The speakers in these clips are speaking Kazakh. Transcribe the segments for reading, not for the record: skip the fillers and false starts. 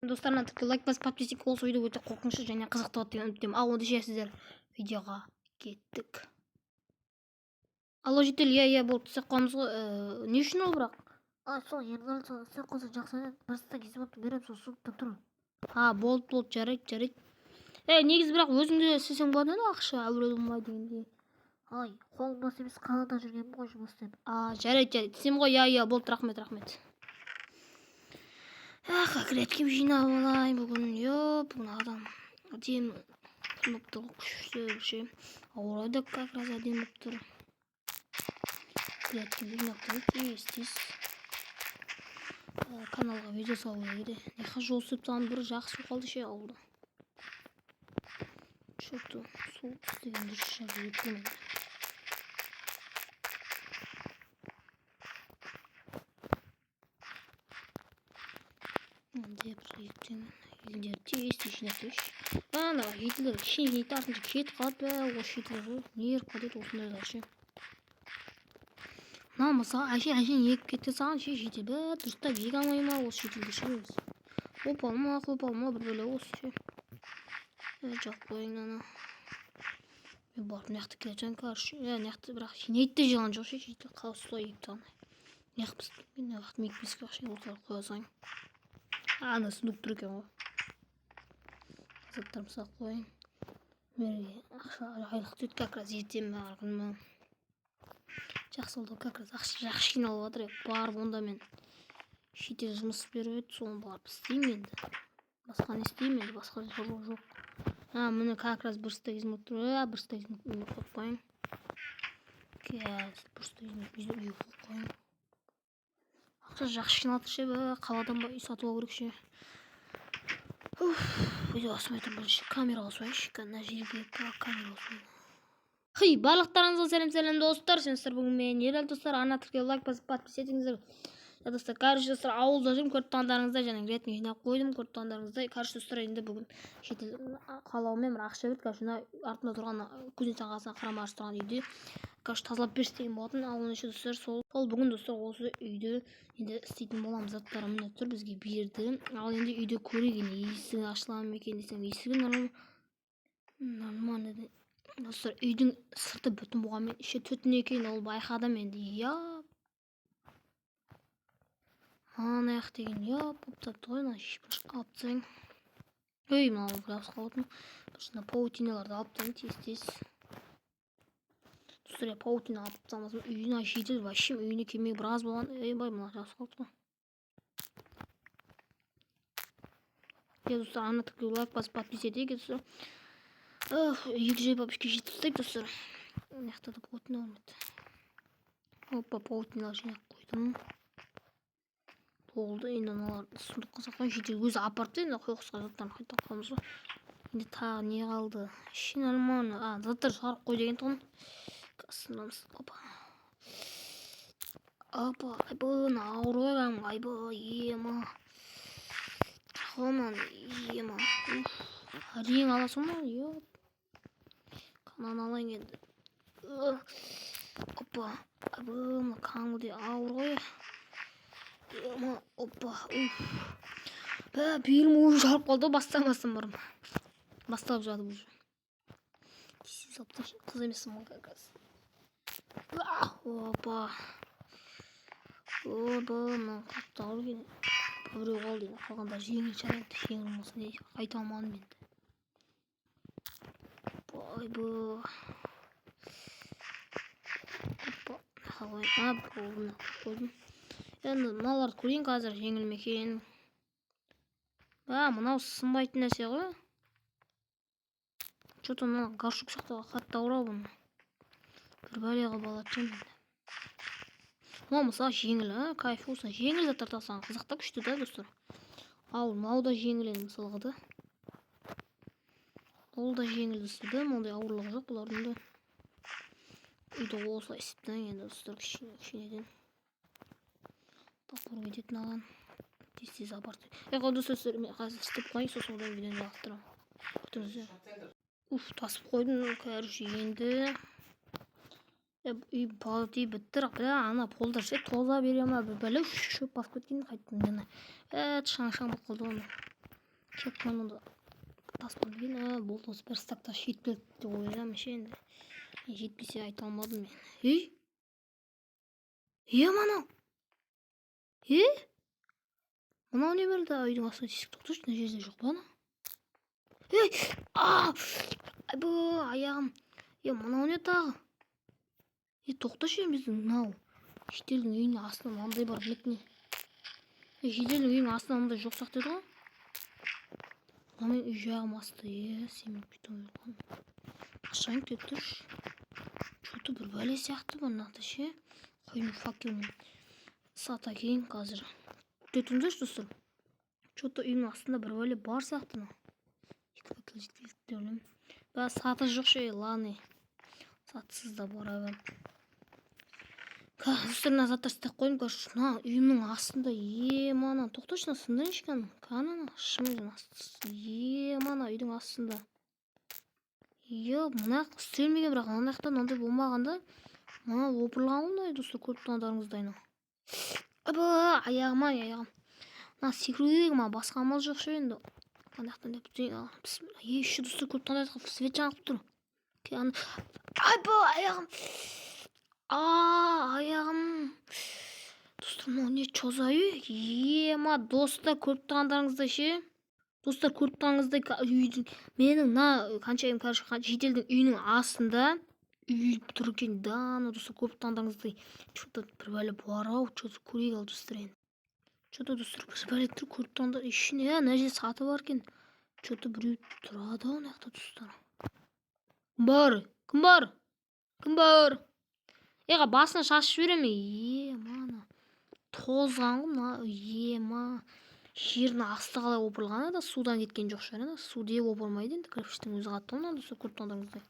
Достар, лайк басып, подписчик болса, видео өте қорқынышты және қызықты болады деген үміттемін. Ал онда сіздер видеоға кеттік. Алло, житель, иә, иә, болды, істеп қоямыз ғой. Не үшін ол бірақ? А, сол Ернар, сол істеп қойсаң жақсы еді. Бір стак изумрудты беремін, сол сундукта тұр. А, болды, болды, жарайды, жарайды. Е, негізі бірақ өзің де істесең болады еді, ақша әуре болмай дегендей. Ай, қолым бос емес, қалада жүргенмін ғой жұмыс істеп. А, жарайды, жарайды, істеймін ғой, иә, иә, болды, рахмет, рахмет. Ах, грядкем жинап алайын бүгін. Йо, бүгін адам әдемі күн болып тұр ғой, күшті ше. Ауа райы да как раз әдемі болып тұр. Грядкемді жинап тастайын тез тез. Каналға видео салу керек еді. Мына жол істеп тастаған бір жақсы болып қалды ше ауылда. Че-то сол істеген дұрыс шығар деп тұрмын. Мындай бір ертең елдер тез тез жинап тастайыншы. Ана жетілер кішкене жинайды, артынша кетіп қалады бә, осы жетілер ғой. Нерв кетеді осындайлар ше. Мына мысалы әшейін әшейін егіп кете салған ше житель бә, дұрыстап еге алмай ма осы жительдер ше өзі. Опа ма, опа ма, бір бөле осы ше. Жауып қояйын ана. Мен барып мына жақта келе жатырмын, короче. Мына жақта бірақ жинайды да жиған жоқ ше житель, қалай солай егіп тастаған. Мына жақта мына жақта мектепке ақша осылар қоя салайын. Ана сундук тұр екен ғой. Заттарымды салып қояйын. Мерге ақша айлық түседі как раз ертең бе, арғы күні ме. Жақсы болды, как раз ақша жақсы жиналып жатыр. Барып онда мен шетел жұмыс беріп еді, соны барып істеймін енді. Басқа не істеймін енді, басқа жол жоқ. А, міне как раз бір стак изумруд тұр. А, бір стак изумруд үйге қойып қояйын. Қазір бір стак изумруд үйге қойып қояйын. Ақша жақсы жиналып жатыр ше, бә, қаладан ба үй сатып алу керек ше. Уф, видео баспай тұрмын, бірінші камера қосайыншы, мына жерге камера қосайын. Хей, барлықтарыңызға сәлем сәлем достар, сіздер бүгін мен Ерәл достар, ана тіркеу лайк басып подписаться етіңіздер. Я достар, короче достар, ауылда жүрмін, көріп тұрғандарыңыздай, және грядканы жинап қойдым, көріп тұрғандарыңыздай. Короче достар, енді бүгін шетел қалауымен бір ақша берді, короче, мына артында тұрған кузнецаның қасына қарама қарсы тұрған үйде, короче, тазалап берші деген болатын. Ал оныншы достар, сол бүгін достар осы үйді енді істейтін боламыз. Заттары міне тұр, бізге берді. Ал енді үйде көрейік, енді есігі ашыла ма екен десем, есігі нормально. Достар, үйдің сырты бүтін болғанмен іші түтін екен, ол байқадым енді. Я, ана жақ деген я болып тапты ғой, мына алып тастайын. Ей, мынау жабысып қалатын. Мына паутиналарды алып тастайын тез тез. Достар, я паутина алып тастамасам, үйіне жедел вообще үйіне келмей біраз болған. Ей, бай, мына жабысып қалды ғой. Я достар, ана тіркеу лайк басып подписаться етейік достар. 200 подписчикке жетіп тастайық достар. Мына жақта да паутина бар еді. Опа, паутина жинап қойдым. Болды, енді аналарды сундукқа салып қояйын. Жедел өзі апарып та енді қоқысқа заттарын қайтадан қоямыз ғой. Енді тағы не қалды? Іші нормально. А, заттар шығарып қой деген тұғын. Қасындамыз. Опа. Опа, айбы, мына ауыр ғой кәдімгі. Айбы, ема. Мынаны, ема. Уф. Әрең аласың ба? Еп. Мынаны алайын енді. Опа. Айбы, мына кәдімгідей ауыр ғой. Ема, опа, уф. Бә, белім уже жарып қалды ғой, бастамастан бұрын. Басталып жатып уже. Тез алып тастайыншы, қыз емессің ғой как раз. Опа. Опа, мынау қатты ауыр екен. Біреу қалды енді, қалғандары жеңіл шығар енді, жеңіл болмаса не айта алмадым енді. Ойбу. Опа, қойдым. А, болды, қойдым. Енді мыналарды көрейін қазір жеңіл ме екен. А, мынау сынбайтын нәрсе ғой. Че-то мына горшок сияқты қатты ауыр ау бұны. Бір бәле қылып алатын шығармын енді. Мынау мысалы жеңіл, а, кайф болсын. Жеңіл заттар тасыған қызық та, күшті да достар. Ал мынау да жеңіл енді мысалға да. Ол да жеңіл достар да, ондай ауырлығы жоқ бұлардың да. Үйді осылай істеп тастайын енді достар, кішкене кішкенеден. Топор кететін алған. Тез тез апарып. Е, достар, мен қазір істеп қояйын, сосын одан видеоны жалғастырамын. Күтіңіздер. Уф, тасып қойдым, короче, енді. Үй үй бітті, бірақ ана полдар ше тоза бере ма, бір бәле шөп басып кеткен қайттым мені. Шаң шаң болып қалды ғой. Кепканы да таспан деген. А, болды, осы бір стак тас жеткілікті деп ойлаймын ше. Енді жетпесе, айта алмадым мен. Ей, е, мынау, е, мынау не берді? Үйдің астына тесік. Тоқташы, мына жерде жоқ па ана? Ей, а, айбу, аяғым! Е, мынау не тағы? Е, тоқташы, біздің мынау шетелдің үйінің астында мынандай бар білетін. Не, шетелдің үйінің астында мынандай жоқ сияқты еді ғой. Мына менің үй жағым асты. Е, сен бүйтіп қашан келіп тұршы? Че-то бір бәле сияқты бар мына ше. Қойым, факелмен сата кейін қазір. Күте тұрыңдаршы, достар. Че-то үйімнің астында бір бәле бар сияқты мына. Екі факел жеткілікті деп ойлаймын. Бірақ саты жоқ ше. Ладно, сатысыз да бара беремін. Достар, мына заттар істеп қойдым. Короче, мына үйімнің астында, е, мана, тоқташы, мына сындырайыншы кәні, кәні, ана шымның асты. Е, мана, үйдің астында, е, мына істелмеген, бірақ ана жақта мынандай болмаған да. Мына опырылған ғой мына үй, достар, көріп тұрғандарыңыздай. Мынау, айба, аяғым ай, аяғым! Мына секіру керек, маған басқа амал жоқ ше енді. Ана жақтан деп, е, еще, достар, көріп тұрғандай, свет жанып тұр. Айба, аяғым, а, аяғым! Достар, мынау не, че за үй? Ема, достар, көріп тұрғандарыңыздай ше, достар, көріп тұрғаныңыздай, үйдің, менің мына қаншайым, короче, шетелдің үйінің астында үй тұр екен да. Ну, достар, көріп тұрғандарыңыздай, че-то бір бәле бар ау. Че-то көрейік. Ал, достар, енді че-то, достар, бір бәле тұр, көріп тұрғандар. Ішіне, мына жерде саты бар екен. Че-то біреу тұрады ау мына жақта. Достар, кім бар? Кім бар? Кім бар? Еға, басына шашып жіберемін. Е, мана тозған ғой мына. Ема, жердің асты қалай опырылған да, судан кеткен жоқ шығар. Енді су деп опырмайды енді, кірпіштің өзі қатты ғой мына, достар, көріп тұрғандарыңыздай.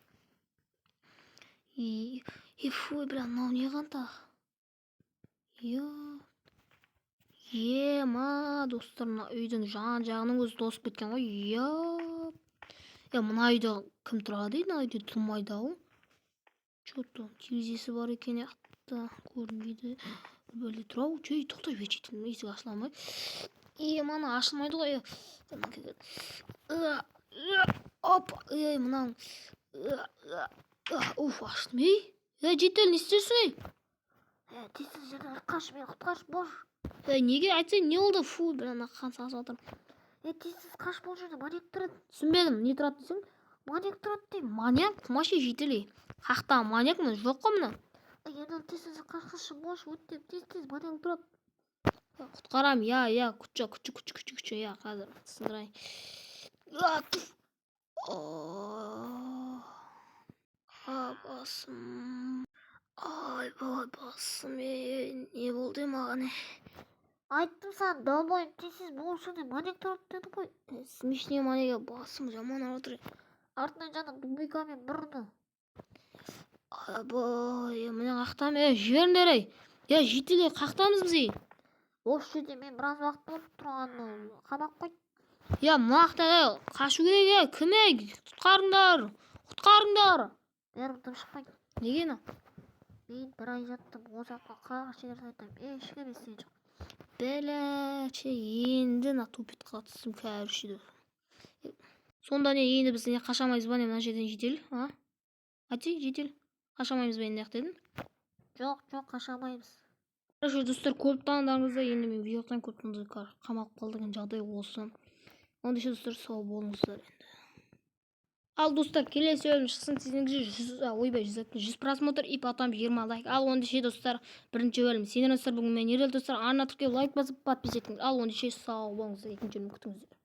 И фу, бля, мынау не қанта? Ема, достар, мына үйдің жан жағының өзі тозып кеткен ғой. Е, мына үйде кім тұрады дейді? Мына үйде тұрмайды ау. Че-то терезесі бар екен, жақта көрінбейді. Бір бәле тұр ау. Ей, тоқтай бер, есік ашыла ма? Е, мана ашылмайды ғой. Оп, ей, мынау, уф, аштым. Ей, ей, житель, не істейсің, ей? Е, тез, тез жерден қаш, мені құтқаршы, бош. Ей, неге, айтсай, не болды? Фу, бля, ана қан сасып жатыр. Е, тез, тез қаш, бұл жерде маньяк тұрады. Түсінбедім, не тұрады дейсің? Маньяк тұрады деймін. Маньяк қумашы, житель, ей, қаяқтағы маньяк? Мына жоқ қой мына. Е, енді тез, тез қашқашы, бош, өттем, тез, тез, маньяк тұрады. Құтқарам, иә, иә, күтші, күтші, күтші, күтші, күтші, иә, қазір сындырайын. А, туф. А, басым, айбай, басым! Ей, не болды маған, ей? Айттым саған, долбоеб, тез, тез, бұл жерде маньяк тұрады дедім ғой. Смешной маньяк, басым жаман ауырып отыр. Артынан жаңа дубинкамен бір ұрды. Айбай, міне, қаяқтамын? Ей, жіберіңдер, ей, е, житель, қаяқтамыз біз, ей? Осы жерде мен біраз уақыт болды тұрғаныма, қамап қойды. Я, мына жақта, ей, қашу керек. Ей, кім, ей, құтқарыңдар, құтқарыңдар! Бәрібір дым шықпайды. Неге мына? Мен бір ай жаттым осы жаққа, қанша рет айтамын, ешкім естіген жоқ. Бәләче, енді мына тупикқа түстім, короче. Сонда не, енді біз не, қаша алмаймыз ба, не, мына жерден, житель, а? Айтсай, житель, қаша алмаймыз ба енді мына дедің? Жоқ, жоқ, қаша алмаймыз. Короче, достар, көріп тұрғандарыңыздай, енді мен видеодан көріп тұрғандарыңыздай, қамалып қалды деген жағдай осы. Онда, достар, сау болыңыздар енді. Ал, достар, келесі бөлім шықсын десеңіздер, 100, ойбай, 100 просмотр и потом 20 лайк. Ал ендеше, достар, бірінші бөлім. Сендер, достар, бүгін мен Ерел, достар, арна тіркеліп, лайк басып, подписаться етіңіз. Ал ендеше, сау болыңыздар, екінші бөлім күтіңіздер.